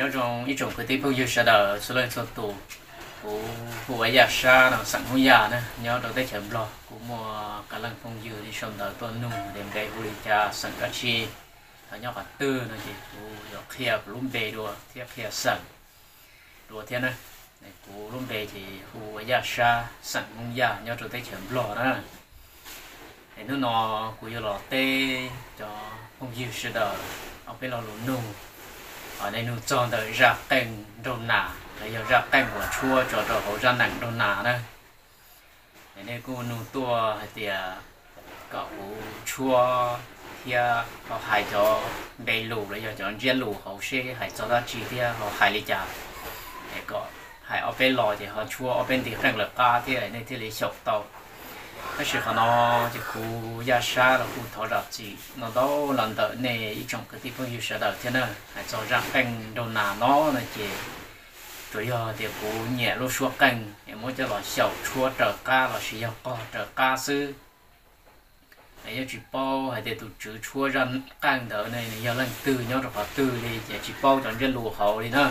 Nyob zoo ib tsoom kwv tij phooj ywg sawv daws txhua leej txhua tus, kuv hu ua Yaj Sab no, xeem Hmoob Yaj na, nyob rau teb chaws Nplog. Kuv muaj qee leej phooj ywg li sau ntawv tuaj nug tias npe hu li cas, xeem dab tsi, nyob qhov twg no ces kuv yuav qhia kuv lub npe dua thiab qhia xeem dua thiab na. Kuv lub npe ces hu ua Yaj Sab, xeem Hmoob Yaj, nyob rau teb chaws Nplog na. Es hnub no kuv yuav los teb cov phooj ywg sawv daws ob peb lo lus nug, nej nug txog ntawm zaj qeej nraug nas los yog zaj qeej uas tshuab tso rau hauv zaj nees nraug nas na. Es nej kuj nug tuaj hais tias kom kuv tshuab thiab ho hais cov npe lus los yog cov ntsiab lus hauv seb hais txog dab tsi thiab ho hais li cas. Es kom hais ob peb lo ces ho tshuab ob peb nti qeej lawv qab thiab nej thiaj li xyaum tau. Tab sis qhov no ces kuv Yaj Sab los kuj thov zam txim no ntau los ntawm nej ib tsoom kwv tij phooj ywg sawv daws thiab na. Hais txog zaj qeej nraug nas no no ces Tsuas yog tias kuv nyiam lub suab qeej es muab coj los xyaum tshuab raws qab lossis yog qog raws qab xwb. Yog tsis paub hais tias tus tswv tshuab zaj qeej ntawd ne nws yog leej twg nyob rau qhov twg li ces tsis paub cov ntsiab lus hauv li na.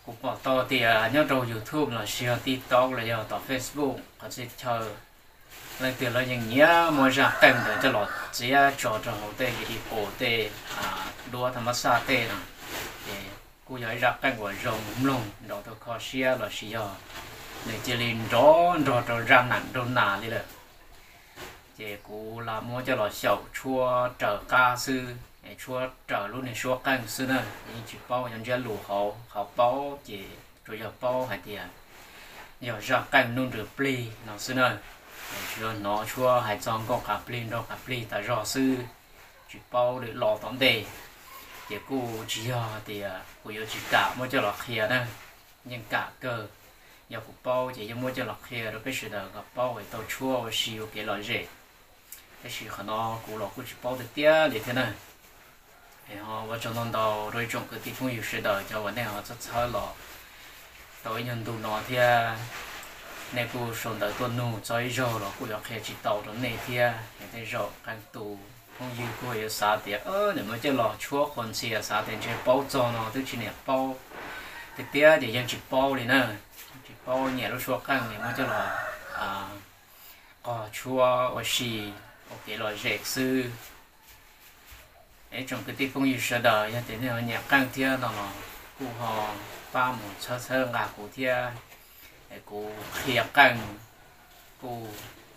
Kuv pom tau tias nyob rau YouTube lossis yog TikTok los yog tom Facebook qhov txhia chaw, leej twg los yeej nyiam muab zaj qeej ntawd coj los txiav tso rau hauv tej video tej duab tham mab xaj tej no. Ces kuj yog ib zaj qeej uas zoo mloog nrov tau kho siab lossis yog nws cia li nrov nrog rau zaj neeg nraug nas li lawm. Ces kuv lam muab coj los xyaum tshuab raws qab xwb, tshuab raws lub niag suab qeej xwb na, yeej tsis paub cov ntsiab lus hauv. Qhov paub ces tsuas yog paub hais tias yog zaj qeej Nuj Nrws Plig no xwb na. Tsuas yog hnov tshuab hais txog nkauj qas plig nraug qas plig tas zog xwb, tsis paub lwm lo tom ntej. Ces kuj tsis yog tias kuv yuav tsis kam muab coj los qhia na, yeej kam kawg. Yog kuv paub ces yeej muab coj los qhia rau peb sawv daws kom paub es tau tshuab ua si ua kev lom zem. Tab sis qhov no kuv los kuj tsis paub tiag tiag li thiab na. Ua tsaug ntau ntau rau ib tsoom kwv tij phooj ywg sawv daws cov uas nej ho txhawb txhawb los tau ib nyuag ntu no thiab. Nej kuj sau ntawv tuaj nug txog ib zaug los kuj yuav qhia tsis tau rau nej thiab. Tej zaum qee tus phooj ywg kuj yuav xav tias nws muab coj los tshuab qhuas ntxhias, xav tias ntshe paub txog no twb tsis niam paub. Tiag tiag ces yeej tsis paub li na. Tsis paub, nyiam lub suab qeej es muab coj los qog tshuab ua si ua kev lom zem xwb. Es tsoom kwv tij phooj ywg sawv daws yog tias nej ho nyiam qeej thiab no los kuj ho pab mus txhawb txhawb nqa kuv thiab. Es kuv qhia qeej kuj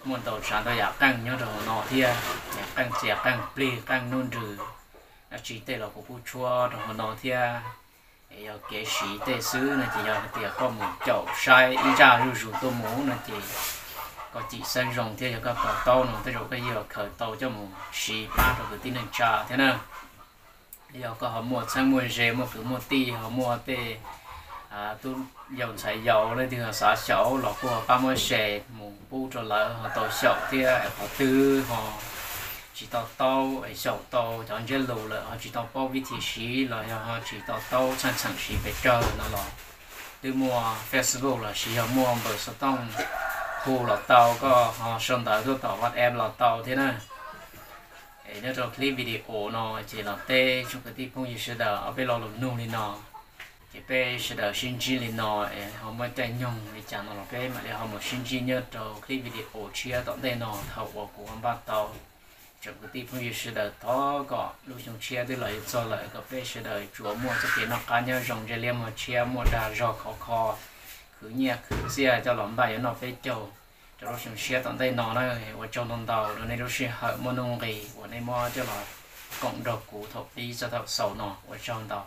muaj ntau tsav ntau yam qeej nyob rau hauv no thiab, yam qeej txias qeej plig qeej nuj nrws dab tsi tej los kuv kuj tshuab rau hauv no thiab. Es yog kev siv tej xwb no ces yog hais tias koj mus caum saib ib zaj zuj zus tuaj mus no ces koj cim xeeb zoo thiab yog koj to taub no tej zaum koj yuav khaws tau coj mus siv pab rau kwv tij neej tsa thiab na. Yog koj ho muaj txheeb muaj ze, muaj kwv muaj tij, ho muaj tej tub yau ntxhais yau leej twg xav xyaum los kuj ho pab muab share mus pub rau lawv ho tau xyaum thiab. Qhov twg ho tsis to taub es xyaum tau cov ntsiab lus lawm ho tsis tau paub vib thim siv los yog ho tsis to taub txheej txheem siv pes tsawg no los twb muaj Facebook lossis yog muaj npawb xov tooj hu los tau, koj ho sau ntawv tuaj tom WhatsApp los tau thiab na. Es nyob rau clip video no ces los teb tsoom kwv tij phooj ywg sawv daws ob peb lo lus nug li no, ces peb sawv daws sib ntsib li no es ho muaj caij nyoog li cas no los peb mam li ho mus sib ntsib nyob rau clip video tshiab tom ntej no thaum uas kuv ho npaj tau. Tsoom kwv tij phooj ywg sawv daws thov kom lub xyoo tshiab twb los yuav txog lawm kom peb sawv daws tsuas muaj txoj kev noj qab nyob zoo, ntsej liab muag tshiab, muaj dag zog khov kho, khwv nyiaj khwv txiaj coj los npaj yuav noj peb caug rau lub xyoo tshiab tom ntej no na. Ua tsaug ntau ntau rau nej lub sij hawm muaj nuj nqis uas nej muab coj los koom nrog kuv thaum pib txog thaum xaus no. Ua tsaug ntau.